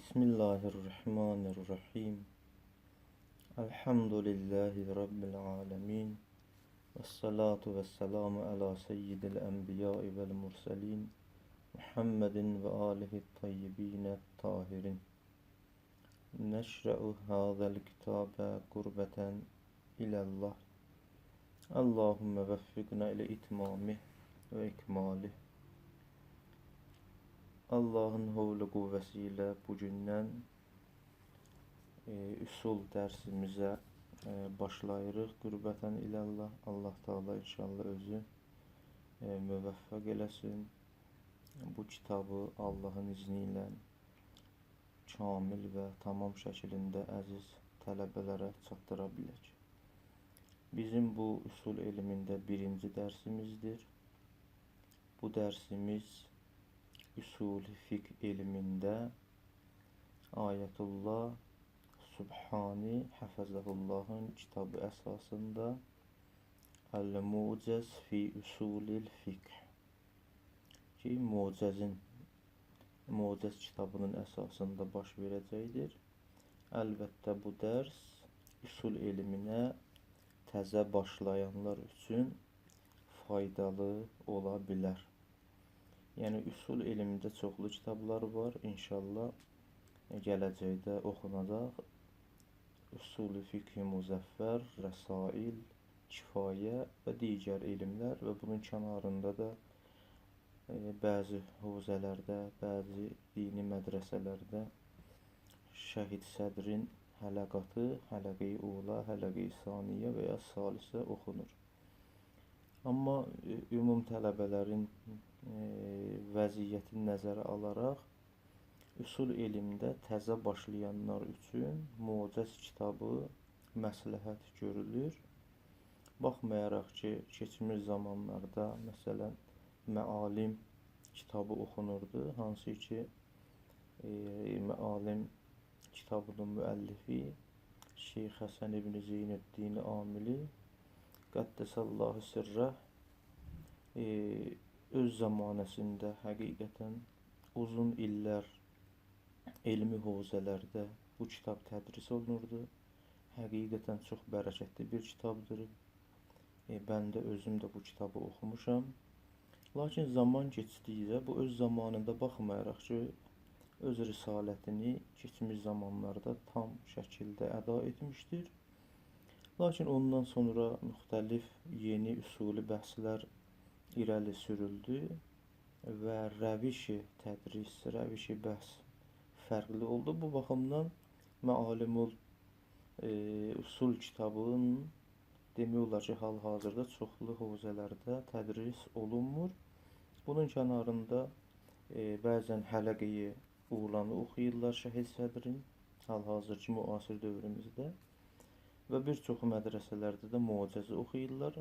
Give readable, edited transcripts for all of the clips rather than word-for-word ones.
Bismillahirrahmanirrahim. Elhamdülillahi Rabbil alemin. Vessalatu vesselamu ala seyyidil enbiyai vel murselin. Muhammedin ve alihi tayyibine tahirin. Neşre'u hâzel kitabe kurbeten ilallah. Allahümme veffikna ile itmamih ve ikmalih. Allahın hovlu qüvvəsi ilə bu gündən üsul dərsimizə başlayırıq. Qürbətən ilallah. Allah Teala inşallah özü müvəffəq eləsin. Bu kitabı Allahın izni ilə kamil və tamam şəklində əziz tələbələrə çatdıra bilək. Bizim bu üsul elmində birinci dərsimizdir. Bu dərsimiz üsul-i fiqh elmində Ayətullah Subhani Həfəzəhullahın kitabı əsasında Əl-Mucəz fi Usulil Fiqh ki, Mucəz kitabının əsasında baş verəcəkdir. Əlbəttə bu dərs üsul elminə təzə başlayanlar üçün faydalı ola bilər. Yəni üsul elmində çoxlu kitablar var. İnşallah gələcəkdə oxunacaq. Üsul-i fiqh-i müzəffər, rəsail, kifayə və digər elmlər və bunun kənarında da bəzi hövzələrdə, bəzi dini mədrəsələrdə Şəhid Sədrin hələqatı, hələqə-i ula, hələqə-i saniyə və ya salisə oxunur. Amma ümum tələbələrin vəziyyətini nəzərə alaraq üsul elmdə təzə başlayanlar üçün Mucəz kitabı məsləhət görülür. Baxmayaraq ki, keçmiş zamanlarda məsələn Məalim kitabı oxunurdu, hansı ki Məalim kitabının müəllifi Şeyx Həsən ibn Zeynəddin Amili Qəddəsəllahu sirrəh öz zamanəsində həqiqətən uzun illər elmi hövzələrdə bu kitab tədris olunurdu. Həqiqətən çox bərəkətli bir kitabdır. Mən də özüm də bu kitabı oxumuşam. Lakin zaman keçdikcə bu öz zamanında baxmayaraq ki, öz risalətini keçmiş zamanlarda tam şəkildə əda etmişdir. Lakin ondan sonra müxtəlif yeni üsuli bəhslər irəli sürüldü və rəvişi tədris, rəvişi bəhs fərqli oldu. Bu baxımdan Məalimul Usul kitabının demək olar ki, hal-hazırda çoxlu hövzələrdə tədris olunmur. Bunun kənarında bəzən hələqə-i ulanı oxuyurlar Şəhid Sədrin hal-hazırki müasir dövrümüzdə və bir çox mədrəsələrdə də Mucəzi oxuyurlar.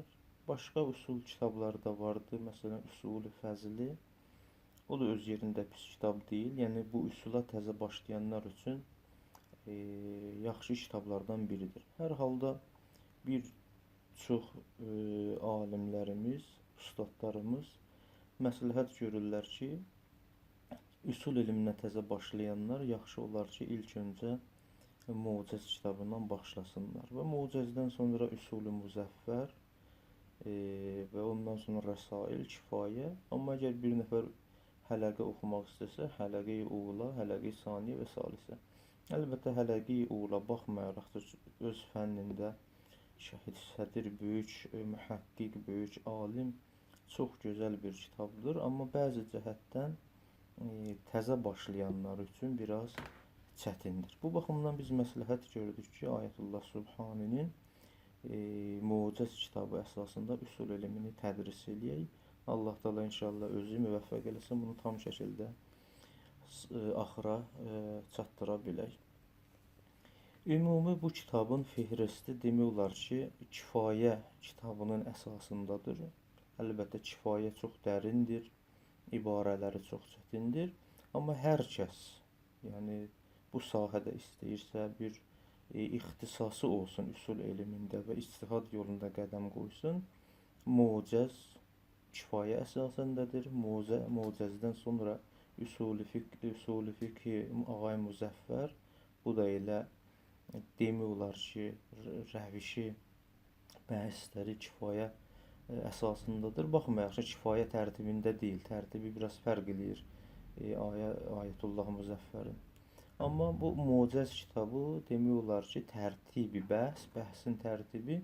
Başqa üsul kitabları da vardı. Məsələn, Üsul-i Fəzli. O da öz yerində pis kitab deyil. Yəni bu üsula təzə başlayanlar üçün yaxşı kitablardan biridir. Hər halda bir çox alimlərimiz, ustadlarımız məsləhət görürlər ki, üsul elminə təzə başlayanlar yaxşı olar ki, ilk öncə Mucəz kitabından başlasınlar və Mucəzdən sonra Üsul-i Müzəffər və ondan sonra Rəsail, Kifayə. Amma əgər bir nəfər hələqə oxumaq istəsə, hələqə-i ula, hələqə-i saniyə və salisə. Əlbəttə hələqə-i ula baxmayaraq da öz fənnində Şəhid Sədir böyük mühəqqiq, böyük alim, çox gözəl bir kitabdır. Amma bəzi cəhətdən təzə başlayanlar üçün biraz çətindir. Bu baxımdan biz məsləhət gördük ki, Ayətullah Subhaninin Mucəz kitabı əsasında üsul elmini tədris eləyək. Allah Teala inşallah özü müvəffəq eləsin, bunu tam şəkildə axıra çatdıra bilək. Ümumi bu kitabın fihristi demək olar ki, Kifayə kitabının əsasındadır. Əlbəttə Kifayə çox dərindir, ibarələri çox çətindir. Amma hər kəs, yəni bu sahədə istəyirsə bir ixtisası olsun üsul elmində və ictihad yolunda qədəm qoysun, Mucəz kifayə əsasındadır. Mucəzdən sonra Üsul-i Fiqh Ağay Müzəffər, bu da elə demək olar ki, rəvişi, bəhsləri kifayə əsasındadır. Baxmayaraq ki, kifayə tərtibində deyil, tərtibi biraz fərq eləyir Ayətullah Müzəffərin. Amma bu Mucəz kitabı demək olar ki, tərtibi bəhs, bəhsin tərtibi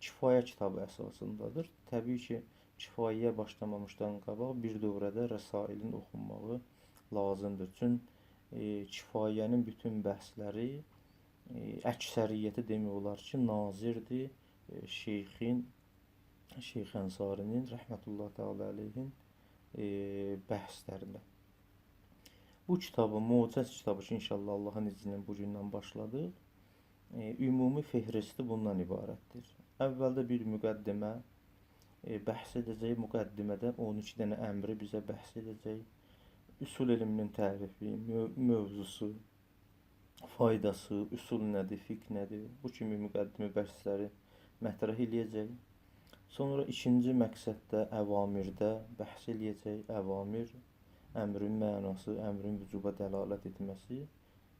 kifayə kitabı əsasındadır. Təbii ki, kifayəyə başlamamışdan qabaq bir dövrədə rəsailin oxunmağı lazımdır. Çünki kifayənin bütün bəhsləri, əksəriyyəti demək olar ki, nazirdir şeyxin, Şeyx Ənsarinin rəhmətullah təala əleyhin bəhslərinə. Bu kitabı, Mucəz kitabı ki, inşallah Allahın izni ilə bu gündən başladıq. Ümumi fehristi bundan ibarətdir. Əvvəldə bir müqəddimə bəhs edəcək. Müqəddimədə 12 dənə əmri bizə bəhs edəcək. Üsul elminin tərifi, mövzusu, faydası, üsul nədir, fiqh nədir, bu kimi müqəddimə bəhsləri mətrəh eləyəcək. Sonra ikinci məqsəddə əvamirdə bəhs eləyəcək. Əvamir, əmrin mənası, əmrin vücuba dəlalət etməsi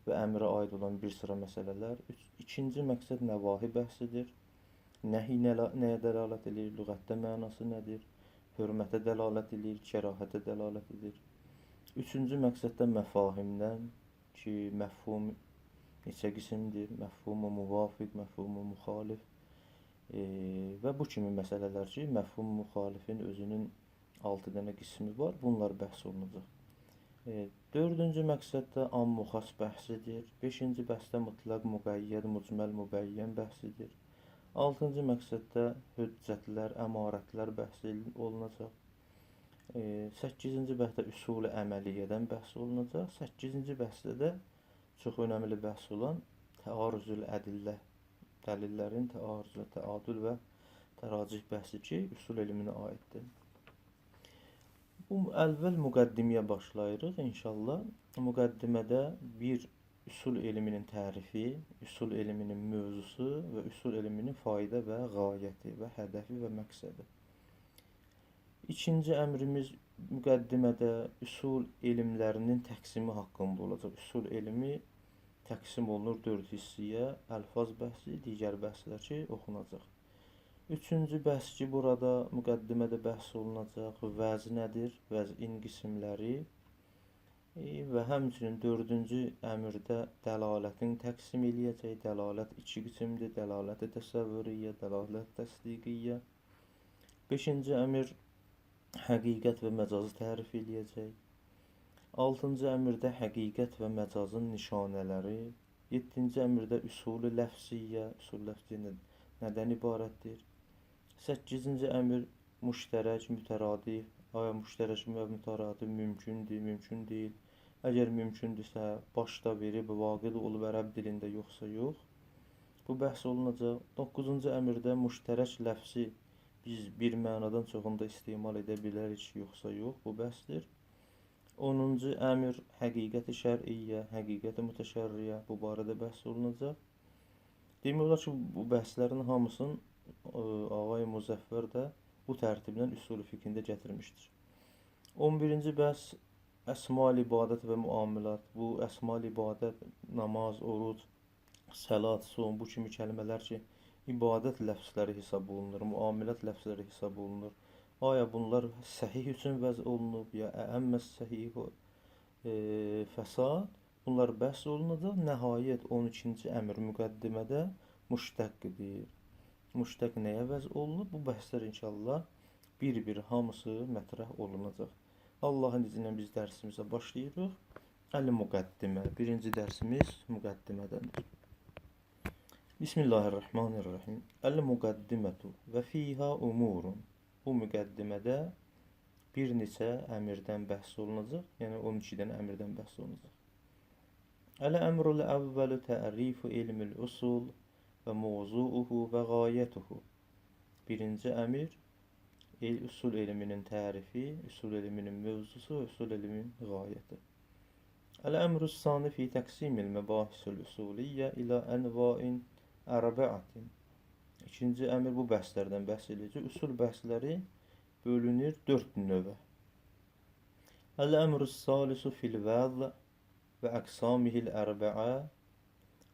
və əmrə aid olan bir sıra məsələlər. İkinci məqsəd nəvahi bəhsidir. Nəhi nəyə dəlalət edir, lüğətdə mənası nədir, hörmətə dəlalət edir, kərahətə dəlalət edir. Üçüncü məqsəddə məfahimdən ki, məfhum neçə qismdir, məfhumu müvafiq, məfhumu müxalif və bu kimi məsələlər ki, məfhum müxalifin özünün 6 dənə qismi var, bunlar bəhs olunacaq. Dördüncü məqsəddə amm-u xas bəhsidir. Beşinci bəhsdə mütləq, müqəyyəd, mücməl, mübəyyən bəhsidir. Altıncı məqsəddə hüccətlər, əmarətlər bəhs olunacaq. Səkkizinci bəhsdə üsul-i əməliyyədən bəhs olunacaq. Səkkizinci bəhsdə də çox önəmli bəhs olan təarüzül ədillə, dəlillərin təarüzü, təadül və təracih bəhsi ki, üsul elminə aiddir. Bu əvvəl müqəddiməyə başlayırıq inşallah. Müqəddimədə bir üsul elminin tərifi, üsul elminin mövzusu və üsul elminin fayda və ғayəti və hədəfi və məqsədi. İkinci əmrimiz müqəddimədə üsul elmlərinin təqsimi haqqında olacaq. Üsul elmi təqsim olunur 4 hissəyə, əlfaz bəhsi, digər bəhslər ki, oxunacaq. Üçüncü bəhs ki, burada müqəddimədə bəhs olunacaq, vəz nədir, vəzin qismləri və həmçinin dördüncü əmrdə dəlalətin təqsim eləyəcək. Dəlalət iki qismdir, dəlalət-i təsəvvüriyyə, dəlalət təsdiqiyyə. Beşinci əmr həqiqət və məcazı tərif eləyəcək. Altıncı əmrdə həqiqət və məcazın nişanələri. Yeddinci əmrdə üsul-ü ləfsiyyə, üsul-ü ləfsiyyə nədən ibarətdir? Səkkizinci əmr müştərək, mütəradif. Aya müştərək və mütəradif mümkündür, mümkün deyil. Əgər mümkündürsə, başda verib, vaqid olub ərəb dilində yoxsa yox. Bu bəhs olunacaq. 9-cu əmrdə müştərək ləfsi biz bir mənadan çoxunda istemal edə bilərik, yoxsa yox. Bu bəhsdir. 10-cu əmr həqiqəti şər'iyyə, həqiqəti mütəşərriyə, bu barədə bəhs olunacaq. Demək olar ki, bu bəhslərin hamısını Ağay Müzəffər də bu tərtiblə üsul-ü fiqhində gətirmişdir. 11-ci bəhs əsmal ibadət və müamilat. Bu əsmal ibadət, namaz, oruc, səlat, som, bu kimi kəlmələr ki, ibadət ləfsləri hesab olunur, müamilat ləfsləri hesab olunur. Aya bunlar səhih üçün vəz olunub, ya əəmməs səhih fəsad, bunlar bəhs olunacaq. Nəhayət 12-ci əmr müqəddimədə müştəqdir. Müştəq nəyə vəz olunub? Bu bəhslər inşallah bir-bir hamısı mətrəh olunacaq. Allahın izni ilə biz dərsimizə başlayırıq. Əl-müqəddimə. Birinci dərsimiz müqəddimədəndir. Bismillahirrahmanirrahim. Əl-müqəddimətu və fiha umurun. Bu müqəddimədə bir neçə əmirdən bəhs olunacaq. Yəni 12 dənə əmirdən bəhs olunacaq. Əl-əmrul əvvəlu tərifu ilmil usul və mövzuuhu və ғayətuhu. Birinci əmir usul elminin tərifi, usul elminin mövzusu, usul elminin ғayəti. Əl-əmrü sani fi təqsimil məbahisil usuliyyə ilə ənvain ərbəətin. İkinci əmir bu bəhslərdən bəhs edəcək. Usul bəhsləri bölünür 4 növə. Əl-əmrü salisu fil-vəz və əqsamihil ərbəə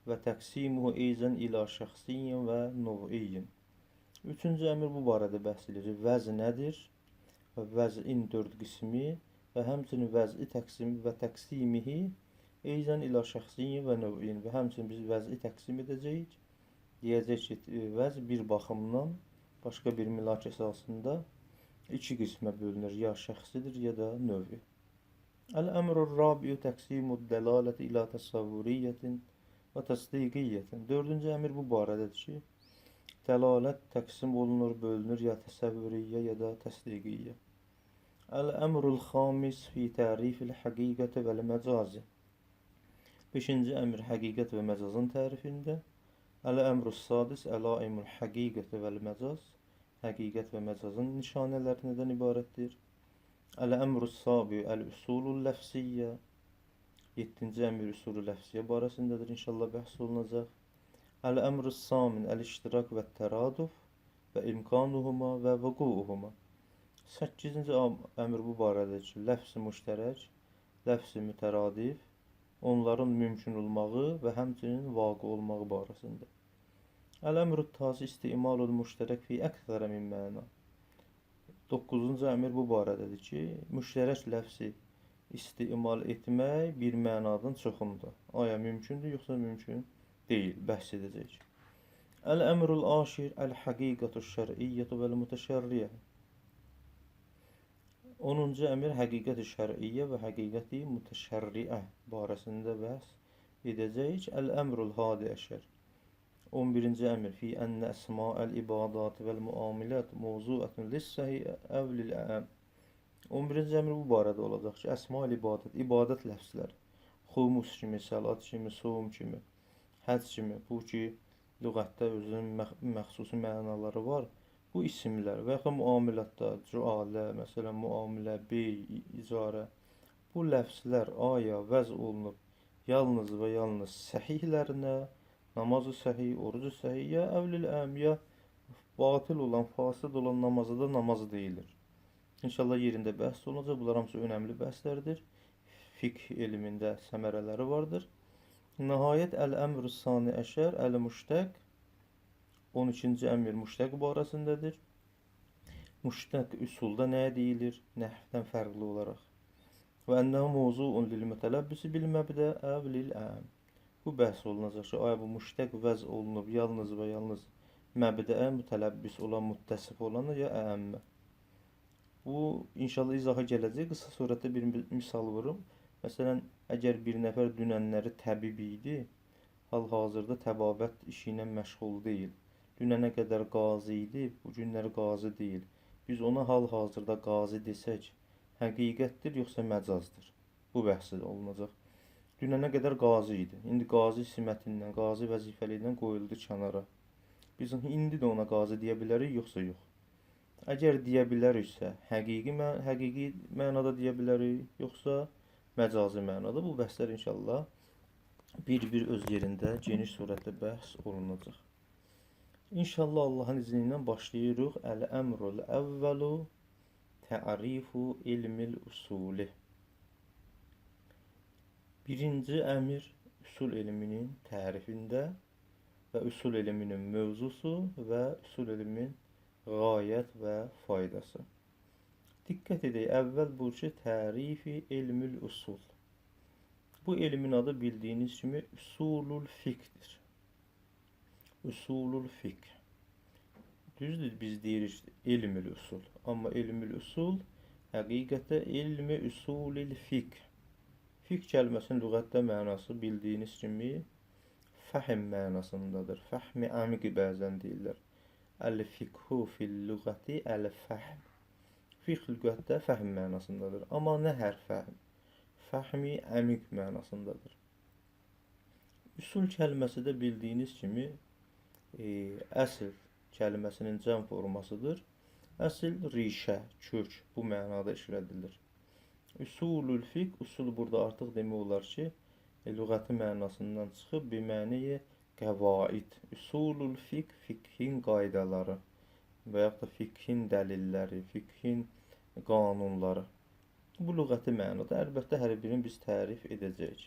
və təqsimuhu eyzən ila şəxsiyyin və noviyyin. Üçüncü əmr bu barədə bəhs edəcək. Vəz nədir? Və vəzin 4 qismi və həmçinin vəzi təqsim və təqsimihi eyzən ila şəxsiyyin və noviyyin. Və həmçinin biz vəzi təqsim edəcəyik. Deyəcək ki, vəz bir baxımdan başqa bir milak əsasında iki qismə bölünür. Ya şəxsidir, ya da növvi. Əl-əmrü rabiu təqsimud dəlaləti ila təsəvvuriyyətin və təsdiqiyyətin. Dördüncü əmr bu barədədir ki, dəlalət təqsim olunur, bölünür ya təsəvvüriyyə ya da təsdiqiyyə. Əl-əmrul xamis fi tərifil həqiqəti vəl-məcazi. Beşinci əmr həqiqət və məcazın tərifində. Əl-əmrus sadis əlaimul həqiqəti vəl-məcaz. Həqiqət və məcazın nişanələri nədən ibarətdir? Əl-əmrus sabi əl-usulul ləfsiyyə. Yeddinci əmr usulü ləfsiyyə barəsindədir. İnşallah bəhs olunacaq. Əl-əmrus samin əl-iştirak və təraduf və imkanuhuma və vuquuhuma. Səkkizinci əmr bu barədə ki, ləfs-i müştərək, ləfs-i mütəradif, onların mümkün olmağı və həmçinin vaqe olmağı barəsində. Əl-əmrü tasi istimalul müştərək fi əksərə min məna. 9-cu əmr bu barədədir ki, müştərək ləfsi istimal etmək bir mənadan çoxunda. Aya mümkündür, yoxsa mümkün deyil, bəhs edəcək. Əl-əmrul aşir əl-həqiqətü şər'iyyətü vəl-mütəşərriyyə. 10-cu əmr həqiqət-i şər'iyyə və həqiqət-i mütəşərriə barəsində bəhs edəcəyik. Əl-əmrul hadi əşər. 11-ci əmr fi ənə əsma'əl ibadat vəl-muamilət mövzuətun lis-səhi əv lil-əm. 11-ci əmr bu barədə olacaq ki, əsma-ül ibadət, ibadət ləfsləri, xumus kimi, səlat kimi, soum kimi, həcc kimi, bu ki, lüğətdə özünün məxsusi mənaları var. Bu isimlər və yaxud müamilətdə, cualə, məsələn, müamilə, bey, icarə, bu ləfslər aya vəz olunub yalnız və yalnız səhihlərinə, namazı səhih, orucu səhih, ya əvlil əm, ya batil olan, fasid olan namaza da namaz deyilir. İnşallah yerində bəhs olunacaq. Bunlar hamısı önəmli bəhslərdir. Fiqh elmində səmərələri vardır. Nəhayət əl-əmrü sani əşər, əl-müştəq. 12-ci əmr müştəq barəsindədir. Müştəq üsulda nəyə deyilir? Nəhvdən fərqli olaraq. Və ənəhu mövzuun lil-mütələbbisi bil-məbdə əv lil-əm. Bu bəhs olunacaq ki, aya bu müştəq vəz olunub yalnız və yalnız məbdəə mütələbbis olan, müttəsif olana ya əəmmə. Bu inşallah izaha gələcək. Qısa surətdə bir misal vurum. Məsələn, əgər bir nəfər dünənləri təbib idi, hal-hazırda təbabət işi ilə məşğul deyil. Dünənə qədər qazi idi, bu günləri qazi deyil. Biz ona hal-hazırda qazi desək, həqiqətdir yoxsa məcazdır? Bu bəhs olunacaq. Dünənə qədər qazi idi. İndi qazi simətindən, qazi vəzifəliyindən qoyuldu kənara. Biz indi də ona qazi deyə bilərik, yoxsa yox? Əgər deyə biləriksə, həqiqi mənada deyə bilərik, yoxsa məcazi mənada? Bu bəhslər inşallah bir-bir öz yerində geniş surətdə bəhs olunacaq. İnşallah Allahın izni ilə başlayırıq. Əl-əmrul əvvəlu tərifu ilmil usuli. Birinci əmr üsul elminin tərifində və üsul elminin mövzusu və üsul elmin ғayət və faydası. Diqqət edək, əvvəl bu ki, tərifi elmül usul. Bu elmin adı bildiyiniz kimi usulul fiqhdir. Usulul fiqh. Düzdür, biz deyirik elmül usul. Amma elmül usul həqiqətdə elmi usulil fiqh. Fiqh kəlməsinin lüğətdə mənası bildiyiniz kimi fəhm mənasındadır. Fəhmi əmiqi bəzən deyirlər. Əl-fiqhu fil-lüğəti əl-fəhm. Fiqh lüğətdə fəhm mənasındadır. Amma nə hər fəhm? Fəhmi əmiq mənasındadır. Üsul kəlməsi də bildiyiniz kimi əsl kəlməsinin cəm formasıdır. Əsl rişə, kök bu mənada işlədilir. Usulül fiqh, usul burada artıq demək olar ki, lüğəti mənasından çıxıb bir məniyə qəvaid. Usulül fiqh, fiqhin qaydaları və yaxud da fiqhin dəlilləri, fiqhin qanunları. Bu lüğəti mənada. Əlbəttə, hər birini biz tərif edəcəyik.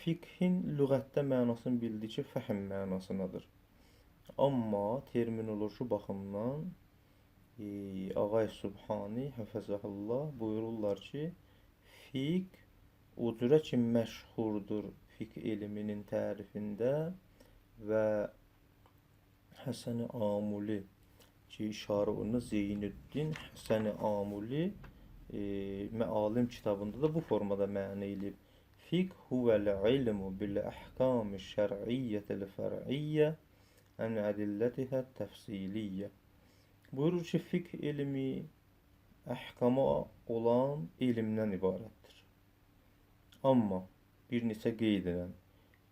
Fiqhin lüğətdə mənasını bildik ki, fəhm mənasınadır. Amma terminoloji baxımdan Ağay Subhani həfəzəhullah buyururlar ki, fiqh o cürə ki məşhurdur fiqh elminin tərifində və Həsən-i Amuli ki, işarə olunur Zeynüddin Həsən-i Amuli Məalim kitabında da bu formada məna eləyib. Fiqh huvel ilmu bil əhkami şər'iyyətil fər'iyyə ən ədillətihə təfsiliyyə. Buyurur ki, fiqh elmi əhkama olan elmdən ibarətdir. Amma bir neçə qeyd edən,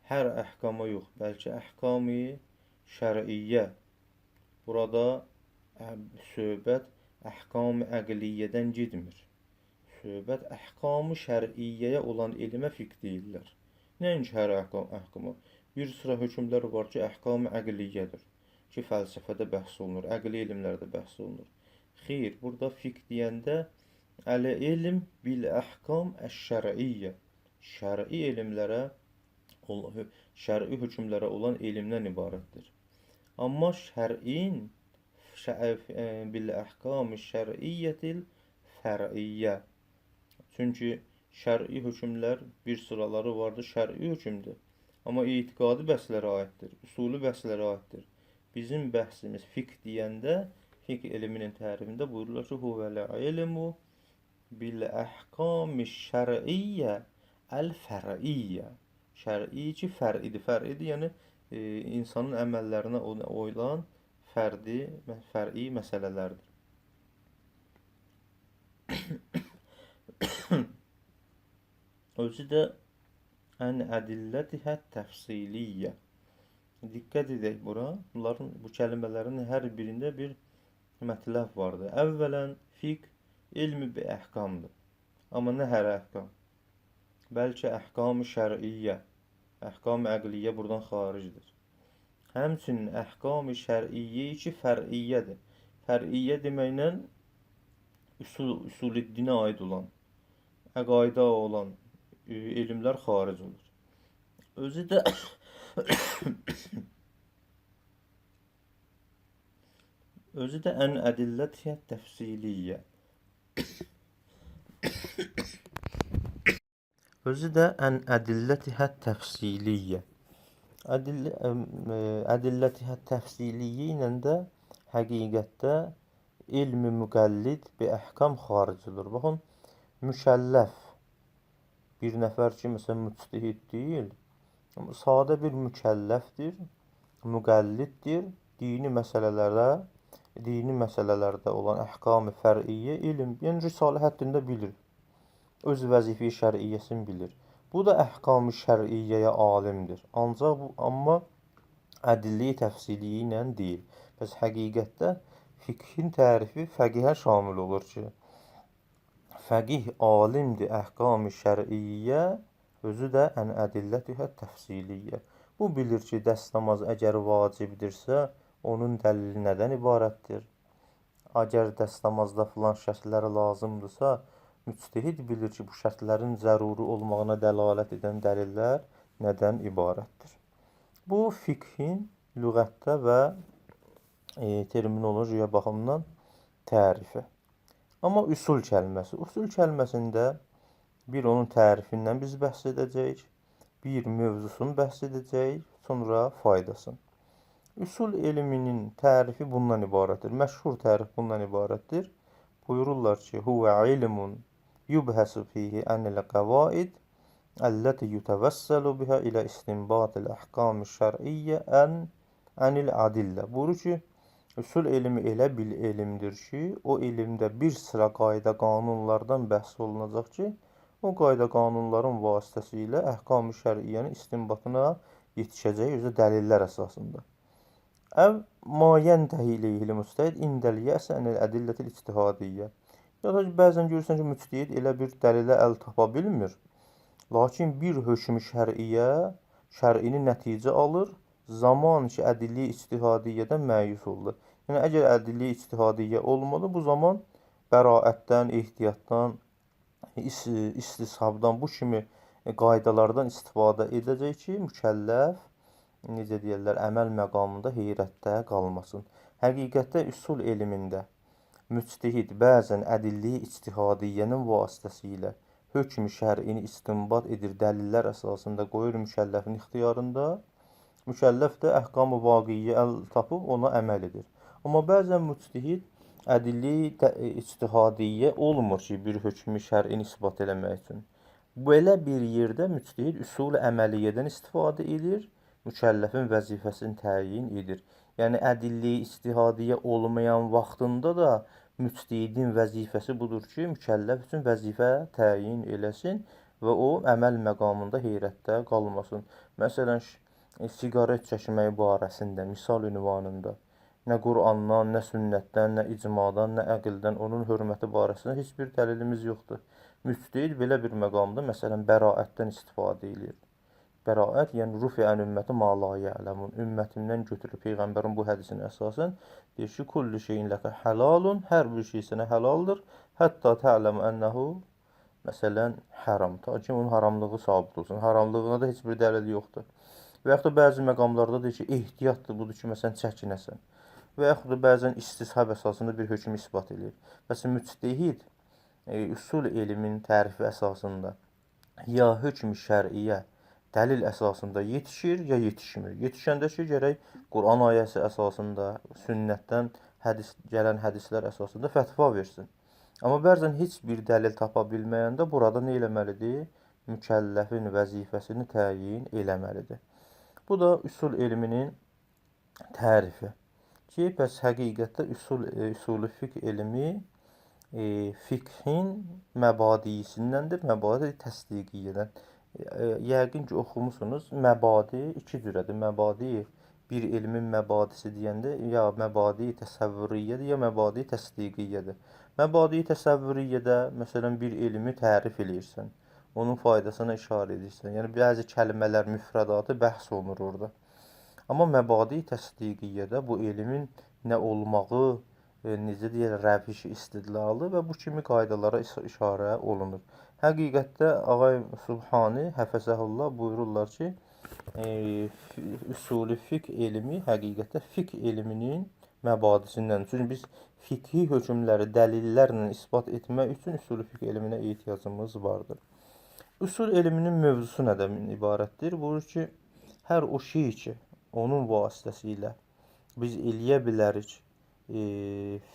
hər əhkama yox, bəlkə əhkami şər'iyyə. Burada söhbət əhkam-ı əqliyyədən getmir. Söhbət əhkam-ı şər'iyyəyə olan elmə fiqh deyirlər. Nəinki hər əhkama. Bir sıra hökmlər var ki, əhkam-ı əqliyyədir. Ki, fəlsəfədə bəhs olunur, əqli elmlərdə bəhs olunur. Xeyr, burada fiqh deyəndə əl-elm bil əhkam əş-şər'iyyə. Şər'i elmlərə, şər'i hökmlərə olan elmdən ibarətdir. Amma şər'in bil əhkam-ı şər'iyyətil fər'iyyə. Çünki şər'i hökmlər bir sıraları vardır, şər'i hökmdür. Amma etiqadi bəhslərə aiddir, üsuli bəhslərə aiddir. Bizim bəhsimiz fiqh deyəndə, fiqh elminin tərifində buyururlar ki, huvel ilmu bil əhkam-ı şər'iyyə əl-fər'iyyə. Şər'i ki, fər'idir. Fər'idir, yəni insanın əməllərinə olan fər'i məsələlərdir. Özü də ən ədillətihə təfsiliyyə. Diqqət edək bura. Bunların, bu kəlmələrin hər birində bir mətləb vardır. Əvvələn fiqh elmi bi əhkamdır. Amma nə hər əhkam? Bəlkə əhkam-ı şər'iyyə, əhkam-ı əqliyyə buradan xaricdir. Həmçinin əhkam-ı şər'iyyə ki, fər'iyyədir. Fər'iyyə deməklə usul-i dinə aid olan, əqaidə olan elmlər xaric olur. Özü də özü də ən ədillətiyyə təfsiliyyə. Özü də ən ədillətihə təfsiliyyə. Ədillətihə təfsiliyyə ilə də həqiqətdə elmi müqəllid bi əhkam xaric olur. Baxın, mükəlləf bir nəfər ki, məsələn, müctehid deyil, amma sadə bir mükəlləfdir, müqəlliddir, dini məsələlərə, dini məsələlərdə olan əhkam-ı fər'iyyə elm, yəni risalə həddində bilir. Öz vəzifə-i şər'iyyəsini bilir. Bu da əhkam-ı şər'iyyəyə alimdir. Ancaq bu, amma ədilliyi təfsiliyi ilə deyil. Bəs həqiqətdə fiqhin tərifi fəqihə şamil olur ki, fəqih alimdir əhkam-ı şər'iyyə, özü də ən ədillətihə təfsiliyyə. Bu bilir ki, dəstəmaz əgər vacibdirsə, onun dəlili nədən ibarətdir? Əgər dəstəmazda filan şərtlər lazımdırsa, müctehid bilir ki, bu şərtlərin zəruri olmağına dəlalət edən dəlillər nədən ibarətdir? Bu fiqhin lüğətdə və terminologiya baxımından tərifi. Amma üsul kəlməsi, üsul kəlməsində bir onun tərifindən biz bəhs edəcəyik, bir mövzusunu bəhs edəcəyik, sonra faydasını. Üsul elminin tərifi bundan ibarətdir. Məşhur tərif bundan ibarətdir. Buyururlar ki, huvə ilmun yubhəsu fihi ənil qəvaid əlləti yutəvəssəlu bihə ilə istinbatil əhkam-ı şər'iyyə ənil adillə. Buyurur ki, üsul elmi elə bir elmdir ki, o elmdə bir sıra qayda qanunlardan bəhs olunacaq ki, o qayda qanunların vasitəsilə əhkam-ı şər'iyyənin istinbatına yetişəcək özü dəlillər əsasında. Əv ma yəntehi ileyhil müstəhid indəl yəsə ənil ədillətil ictihadiyyə. Ya da bəzən görürsən ki, müctehid elə bir dəlilə əl tapa bilmir. Lakin bir hökm-ü şər'iyyə, şər'ini nəticə alır, zaman ki, ədilliyi ictihadiyyədən məyus oldu. Yəni, əgər ədilliyi ictihadiyyə olmadı, bu zaman bəraətdən, ehtiyatdan istishabdan, bu kimi qaydalardan istifadə edəcək ki, mükəlləf, necə deyirlər, əməl məqamında heyrətdə qalmasın. Həqiqətdə üsul elmində müctehid bəzən ədilliyi ictihadiyyənin vasitəsilə hökm-ü şər'ini istinbat edir, dəlillər əsasında qoyur mükəlləfin ixtiyarında. Mükəlləf də əhkam-ı vaqiyyə əl tapıb ona əməl edir. Amma bəzən müctehid ədilliyi ictihadiyyə olmur ki, bir hökmü şər'ini isbat eləmək üçün. Belə bir yerdə müctehid üsul-ü əməliyyədən istifadə edir, mükəlləfin vəzifəsini təyin edir. Yəni ədilliyi ictihadiyyə olmayan vaxtında da müctehidin vəzifəsi budur ki, mükəlləf üçün vəzifə təyin eləsin və o əməl məqamında heyrətdə qalmasın. Məsələn, siqaret çəkmək barəsində, misal ünvanında nə Qur'andan, nə sünnətdən, nə icmadan, nə əqldən onun hörməti barəsində heç bir dəlilimiz yoxdur. Müctehid belə bir məqamda məsələn bəraətdən istifadə eləyir. Bəraət, yəni rufi'ən ümməti ma la ya'lemun. Ümmətimdən götürür peyğəmbərin bu hədisinə əsasən deyir ki, kullu şeyin ləkə halalun, hər bir şey sənə halaldır. Hətta tə'ləmu ənəhu məsələn haram. Ta ki onun haramlığı sabit olsun. Haramlığına da heç bir dəlil yoxdur. Və yaxud da bəzi məqamlarda deyir ki, ehtiyatdır budur ki, məsələn çəkinəsən. Və yaxud da bəzən istishab əsasında bir hökm isbat eləyir. Bəs müctehid üsul elmin tərifi əsasında ya hökm şər'iyyə dəlil əsasında yetişir, ya yetişmir. Yetişəndə ki, gərək Quran ayəsi əsasında, sünnətdən hədis gələn hədislər əsasında fətva versin. Amma bəzən heç bir dəlil tapa bilməyəndə burada nə eləməlidir? Mükəlləfin vəzifəsini təyin eləməlidir. Bu da üsul elminin tərifi. Ki, bəs həqiqətdə üsul-ü fiqh elmi fiqhin məbadisindəndir, məbadi təsdiqiyyədən. Yəqin ki, oxumusunuz. Məbadi iki cürədir. Məbadi bir elmin məbadisi deyəndə ya məbadi təsəvvüriyyədir, ya məbadi təsdiqiyyədir. Məbadi təsəvvüriyyədə məsələn bir elmi tərif eləyirsən, onun faydasına işarə edirsən. Yəni bəzi kəlmələr, müfrədatı bəhs olunur orada. Amma məbadi təsdiqiyyədə bu elmin nə olmağı, necə deyirlər, rəvişi istidlalı və bu kimi qaydalara işarə olunur. Həqiqətdə Ağay Subhani həfəzəhullah buyururlar ki, üsulü fiqh elmi həqiqətdə fiqh elminin məbadisindən. Çünki biz fiqhi hökmləri dəlillərlə isbat etmək üçün üsulü fiqh elminə ehtiyacımız vardır. Üsul elminin mövzusu nədən ibarətdir? Buyurur ki, hər o şey ki, onun vasitəsilə biz eləyə bilərik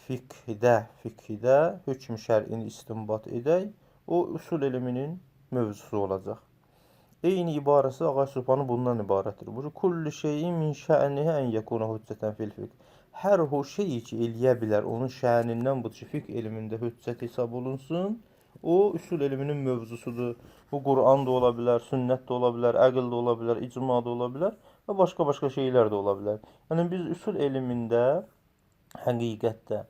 fiqhdə hökm şər'ini istinbat edək, o üsul elminin mövzusu olacaq. Eyni ibarəsi Ağay Subhanı bundan ibarətdir. Buyurur, kullu şeyin min şə'nihi ən yekuna hüccətən fil fiqh. Hər o şey ki, eləyə bilər, onun şənindən budur ki, fiqh elmində hüccət hesab olunsun, o üsul elminin mövzusudur. Bu Quran da ola bilər, sünnət də ola bilər, əql də ola bilər, icma da ola bilər və başqa-başqa şeylər də ola bilər. Yəni biz üsul elmində həqiqətdə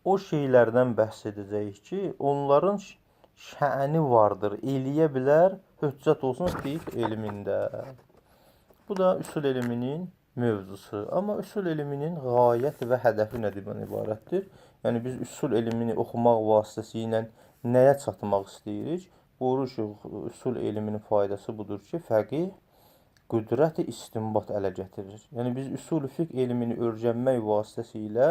o şeylərdən bəhs edəcəyik ki, onların şəni vardır, eləyə bilər, hüccət olsun fiqh elmində. Bu da üsul elminin mövzusu. Amma üsul elminin ғayət və hədəfi nədən ibarətdir? Yəni biz üsul elmini oxumaq vasitəsilə nəyə çatmaq istəyirik? Buyurur ki, üsul elminin faydası budur ki, fəqih qüdrəti istinbat ələ gətirir. Yəni biz üsul fiqh elmini öyrənmək vasitəsilə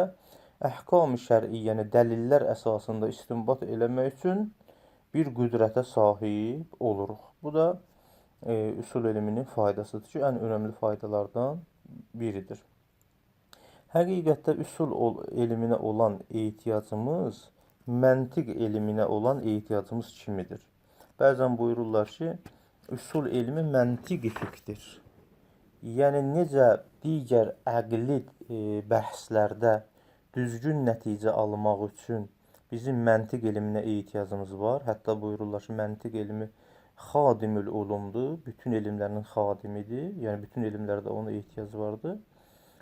əhkam-ı şər'iyyəni dəlillər əsasında istinbat eləmək üçün bir qüdrətə sahib oluruq. Bu da üsul elminin faydasıdır ki, ən önəmli faydalardan biridir. Həqiqətdə üsul elminə olan ehtiyacımız məntiq elminə olan ehtiyacımız kimidir. Bəzən buyururlar ki, üsul elmi məntiq fiqhdir. Yəni necə digər əqli bəhslərdə düzgün nəticə almaq üçün bizim məntiq elminə ehtiyacımız var. Hətta buyururlar ki, məntiq elmi xadimül ulumdur. Bütün elmlərin xadimidir. Yəni bütün elmlərdə ona ehtiyac vardır.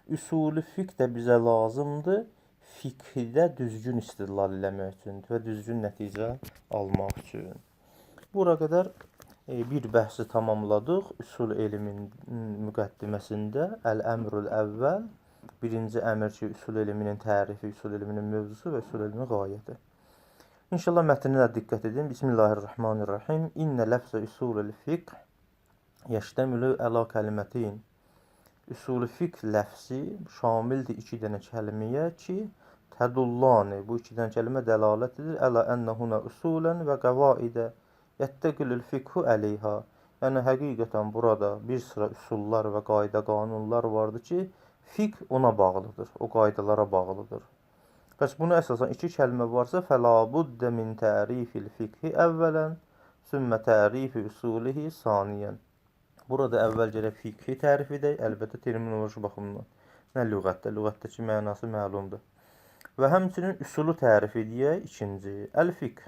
Üsulü fiqh də bizə lazımdır. Fiqhdə düzgün istidlal eləmək üçün və düzgün nəticə almaq üçün. Bura qədər bir bəhsi tamamladıq. Üsul elmin müqəddiməsində Əl-əmrül əvvəl, birinci əmr ki, üsul elminin tərifi, üsul elminin mövzusu və üsul elmin ғayəti. İnşallah mətninə diqqət edin. Bismillahirrahmanirrahim. İnnə ləfzə usulul fiqh yeştəmilu əla kəlimətin. Usulü fiqh ləfzi şamildir iki dənə kəlməyə ki, tədullani. Bu iki dənə kəlmə dəlalət edir. Əla ennə huna usulən və qəvaidə yəttəqilül fiqhu əleyha. Yəni həqiqətən burada bir sıra üsullar və qayda qanunlar vardır ki, fiqh ona bağlıdır, o qaydalara bağlıdır. Bəs buna əsasən iki kəlmə varsa, fəla buddə min tərifil fiqhi əvvələn, sümmə tərifi usulihi saniyən. Burada əvvəl gərək fiqhi tərif edək, əlbəttə terminoloji baxımdan. Nə lüğətdə, lüğətdəki mənası məlumdur. Və həmçinin üsulu tərif edək ikinci. Əl-fiqh.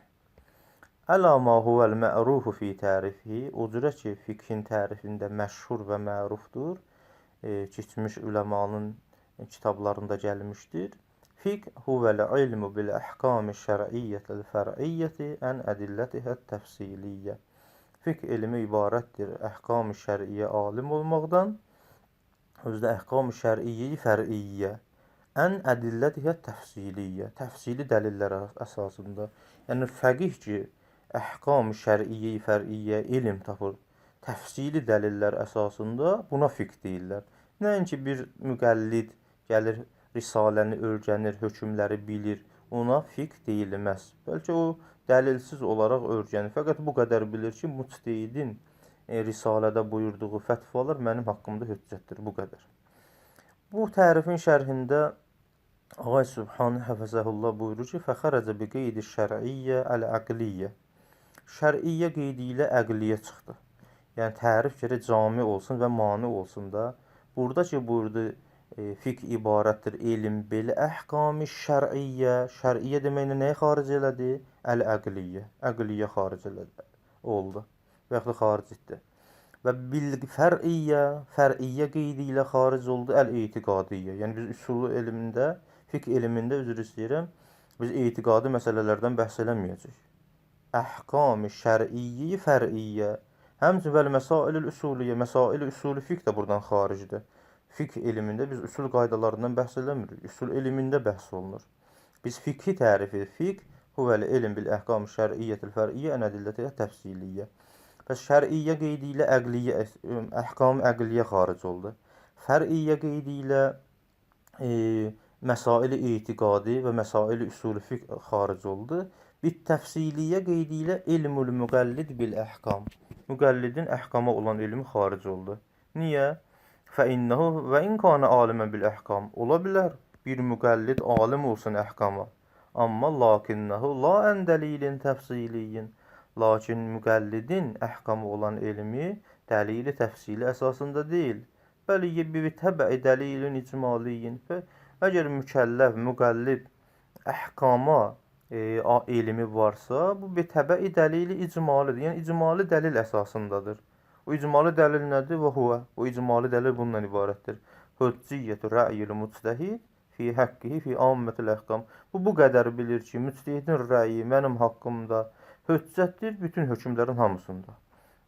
Əla ma huvel mə'rufu fi tərifihi. O cürə ki, fiqhin tərifində məşhur və mərufdur. Keçmiş üləmanın kitablarında gəlmişdir. Fiqh huvel ilmu bil əhkami şər'iyyətil fər'iyyəti ən ədillətihə təfsiliyyə. Fiqh elmi ibarətdir əhkam-ı şər'iyyə alim olmaqdan, özü də əhkam-ı şər'iyyə fər'iyyə, ən ədillətihə təfsiliyyə, təfsili dəlillər əsasında. Yəni fəqih ki, əhkam-ı şər'iyyə fər'iyyə elm tapır, təfsili dəlillər əsasında buna fiqh deyirlər. Nəinki bir müqəllid gəlir, risaləni öyrənir, hökmləri bilir, ona fiqh deyilməz. Bəlkə o dəlilsiz olaraq öyrənir. Fəqət bu qədər bilir ki, müctehidin risalədə buyurduğu fətvalar mənim haqqımda hüccətdir. Bu qədər. Bu tərifin şərhində Ağay Sübhan həfəzəhullah buyurur ki, fəxərəcə bi qeydi şər'iyyə əl-əqliyyə. Şər'iyyə qeydi ilə əqliyyə çıxdı. Yəni tərif gərək cami olsun və mani olsun da. Burada ki buyurdu, fiqh ibarətdir elm bil əhkami şər'iyyə. Şər'iyyə deməklə nəyi xaric elədi? Əl-əqliyyə. Əqliyyə xaric elədi. Oldu. Və yaxud da xaric etdi. Və bil fər'iyyə, fər'iyyə qeydi ilə xaric oldu əl-etiqadiyyə. Yəni biz üsulu elmində, fiqh elmində üzr istəyirəm, biz etiqadi məsələlərdən bəhs eləməyəcəyik. Əhkami şər'iyyə, fər'iyyə. Həmçinin vəl məsailül üsuliyyə, məsail-i üsulü fiqh də buradan xaricdir. Fiqh elmində biz üsul qaydalarından bəhs eləmirik. Üsul elmində bəhs olunur. Biz fiqhi tərif edirik. Fiqh huvel elm bil əhkam şər'iyyətil fər'iyyə ən ədillətihə təfsiliyyə. Bəs şər'iyyə qeydi ilə əqliyyə, əhkam əqliyyə xaric oldu. Fər'iyyə qeydi ilə məsail-i etiqadi və məsail-i üsul fiqh xaric oldu. Bit təfsiliyyə qeydi ilə elmül müqəllid bil əhkam. Müqəllidin əhkama olan elmi xaric oldu. Niyə? Fəinnehu və in kana alimən bil əhkam. Ola bilər bir müqəllid alim olsun əhkama. Amma lakinnehu la ən dəlilin təfsiliyyin. Lakin müqəllidin əhkamı olan elmi dəlili təfsili əsasında deyil. Bəli bi təbəi dəlilin icmaliyyin. Əgər mükəlləf, müqəllid əhkama elmi varsa, bu bi təbəi dəlili icmalidir. Yəni icmali dəlil əsasındadır. O icmali dəlil nədir? Və huvə. O icmali dəlil bundan ibarətdir. Hücciyətü rə'yil müctehid fi haqqihi fi ammətil əhkam. Bu qədər bilir ki, müctehidin rəyi mənim haqqımda hüccətdir bütün hökmlərin hamısında.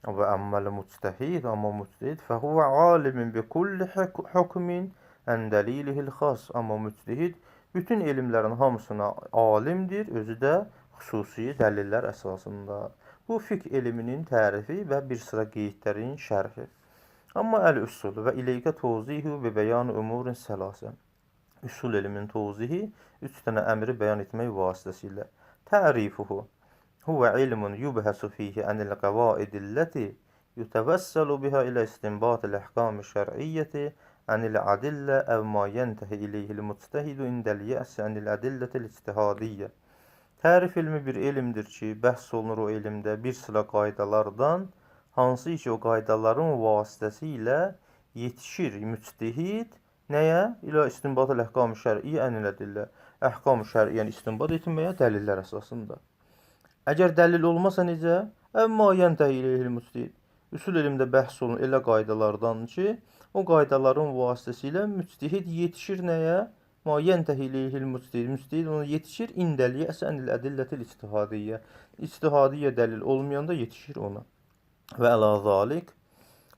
Və əmməl müctehid, amma müctehid fəhuvə alimin bi kulli hukmin ən dəlilihil xas. Amma müctehid bütün elmlərin hamısına alimdir, özü də xüsusi dəlillər əsasında. Bu fiqh elminin tərifi və bir sıra qeydlərin şərhi. Amma əl-üsul və ileykə tawzihu və bəyan umurin səlasə. Üsul elminin tawzihi üç dənə əmri bəyan etmək vasitəsilə. Tərifuhu huvə ilmun yubhəsu fihi anil qavaidilləti yutəvəssəlu biha ilə istinbatil əhkami şər'iyyəti anil adillə əv ma yəntehi ileyhil mujtehidu indəl yəsi anil ədillətil ictihadiyyə. Tərif elmi bir elmdir ki, bəhs olunur o elmdə bir sıra qaydalardan, hansı ki o qaydaların vasitəsilə yetişir müctehid nəyə? İlə istinbatul əhkam-ı şər'iyyə ənil ədillə. Əhkam-ı şər'iyyəni istinbat etməyə dəlillər əsasında. Əgər dəlil olmasa necə? Əmma yəntehi ileyhil müctehid. Üsul elmdə bəhs olunur elə qaydalardan ki, o qaydaların vasitəsilə müctehid yetişir nəyə? Ma yəntehi ileyhil müctehid. Müctehid ona yetişir indəl yəs ənil ədillətil ictihadiyyə. İctihadiyyə dəlil olmayanda yetişir ona. Və əla zalik.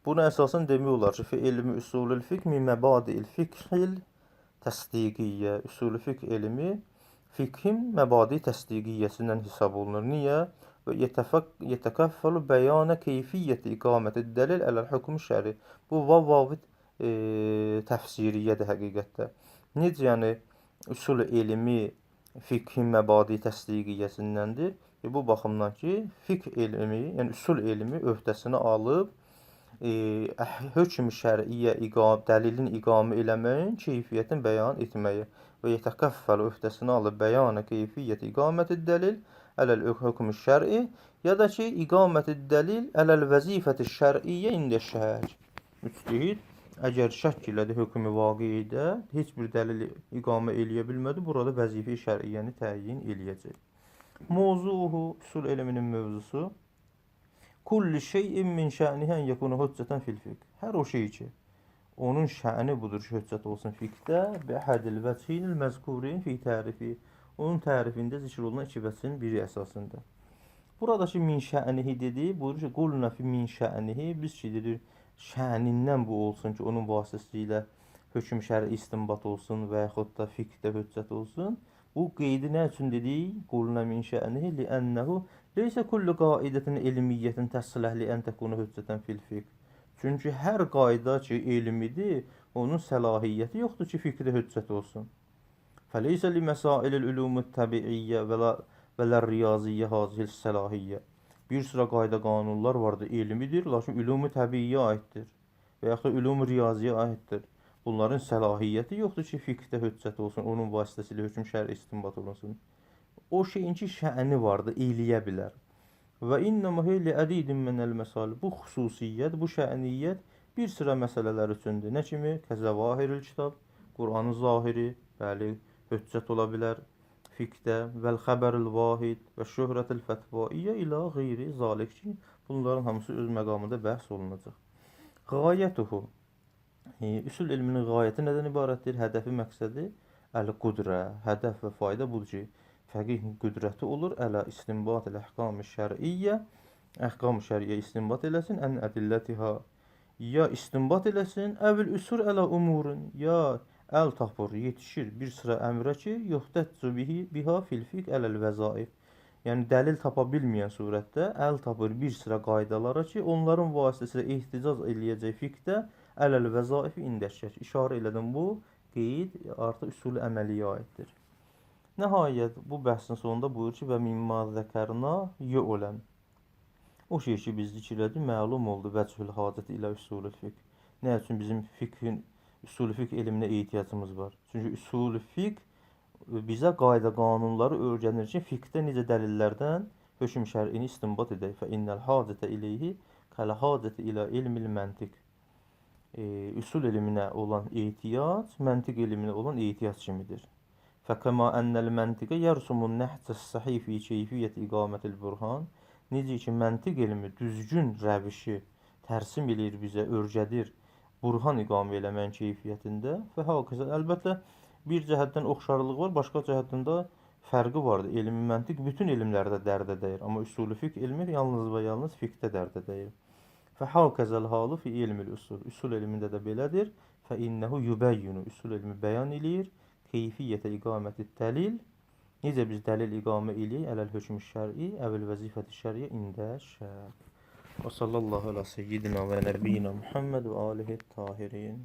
Buna əsasən demək olar ki, fi elmi usulül fiqh min məbadi'il fiqhil təsdiqiyyə. Usulü fiqh elmi Fiqhin məbadi təsdiqiyyəsindən hesab olunur. Niyə? Və yetəkəffəlu bəyanə keyfiyyəti iqaməti dəlil ələl hükm şəri. Bu vav təfsiriyyədir həqiqətdə. Necə yəni üsul elmi fiqhin məbadi təsdiqiyyəsindəndir? Bu baxımdan ki, fiqh elmi, yəni üsul elmi öhdəsinə alıb hökm şər'iyyə dəlilin iqamə eləməyin keyfiyyətini bəyan etməyi və yetəkəffəl öhdəsinə alıb bəyanə keyfiyyəti iqaməti dəlil ələl hökm şər'i ya da ki, iqaməti dəlil ələl vəzifəti şər'iyyə ində şəhər. Müctehid əgər şəkk elədi hökmü vaqiidə, heç bir dəlil iqamə eləyə bilmədi, burada vəzifə-i şər'iyyəni təyin eləyəcək. Mövzuhu, üsul elminin mövzusu kulli şeyin min şə'nihi ən yekunu hüccətən fil fiqh. Hər o şey ki, onun şə'ni budur ki, hüccət olsun fiqhdə, bi əhədil vəchинil məzkurin fi tərifi. Onun tərifində zikr olunan iki vəchinin biri əsasında. Buradakı min şə'nihi dedi, buyurur ki, qulna fi min şə'nihi, biz ki, dedik, şə'nindən bu olsun ki, onun vasitəsilə hökm şər'i istinbat olsun və yaxud da fiqhdə hüccət olsun. Bu qeydi nə üçün dedik? Qulna min şə'nihi li'ənəhu leysə kullu qaidətin elmiyyətin təsləh li ən təkunu hüccətən fil fiqh. Çünki hər qayda ki, elmidir, onun səlahiyyəti yoxdur ki, fiqhdə hüccət olsun. Fəleysə li məsailil ülumut təbiiyyə və lə riyaziyyə hazihil səlahiyyə. Bir sıra qayda qanunlar vardır, elmidir, lakin ülum-u təbiiyyə aiddir və yaxud da ülum-u riyaziyə aiddir. Bunların səlahiyyəti yoxdur ki, fiqhdə hüccət olsun, onun vasitəsilə hökm şər'i istinbat olunsun. O şeyin ki, şə'ni vardır, eləyə bilər. Və innəmə hiyə li ədidin minəl məsail. Bu xüsusiyyət, bu şə'niyyət bir sıra məsələlər üçündür. Nə kimi? Kəzəvahirül kitab, Qur'anın zahiri, bəli, hüccət ola bilər fiqhdə, vəl xəbərül vahid və şöhrətül fətvaiyyə ilə qeyri zalik ki, bunların hamısı öz məqamında bəhs olunacaq. Qayətuhu. Üsul elminin qayəti nədən ibarətdir? Hədəfi, məqsədi əl-qudrə. Hədəf və fayda budur ki, fəqih qüdrəti olur ələ istinbat-ı əhkam-ı şər'iyyə, əhkam-ı şər'iyyə istinbat eləsin, ən ədillətiha ya istinbat eləsin, əvvəl üsur ələ umurun, ya əl tapır, yetişir bir sıra əmrə ki, yuhtəccü biha fil fiqh ələl vəzaif. Yəni dəlil tapa bilməyən surətdə əl tapır bir sıra qaydalara ki, onların vasitəsilə ehticaz eləyəcək fiqhdə ələl vəzaifi indəşək. İşarə elədim, bu qeyd artıq üsul-ü əməliyyə aiddir. Nəhayət, bu bəhsin sonunda buyurur ki, və mimma zəkərna yu'ləm. O şey ki, biz zikr elədik, məlum oldu vəchül hacəti ilə üsulü fiqh. Nə üçün bizim fiqhin, üsulü fiqh elminə ehtiyacımız var? Çünki üsulü fiqh bizə qayda qanunları öyrənir ki, fiqhdə necə dəlillərdən hökm şər'ini istinbat edək. Fə innəl hacətə ileyhi kəl hacəti ilə ilmil məntiq. Üsul elminə olan ehtiyac, məntiq elminə olan ehtiyac kimidir. Fəkəma ennel məntiqə yərsumun nəhcəs sahih fi keyfiyyəti iqamətil burhan. Necə ki, məntiq elmi düzgün rəvişi tərsim eləyir bizə, örgədir burhan iqamə eləməyin keyfiyyətində. Və hakəzə, əlbəttə, bir cəhətdən oxşarlıq var, başqa cəhətdən də fərqi vardır. Elmi məntiq bütün elmlərdə dərdə dəyir, amma üsulü fiqh elmi yalnız və yalnız fiqhdə dərdə dəyir. Fə hakəzəl halı fi ilmil usul. Üsul elmində də belədir. Fə innəhu yubəyyinu. Üsul elmi bəyan eləyir. Keyfiyyətə iqaməti dəlil. Necə biz dəlil iqamə eləyək? Ələl hökmü şər'i, əvəl vəzifəti şər'iyyə ində şər. Və sallallahu ələ seyyidina və nəbiyyina Muhammed və alihi tahirin.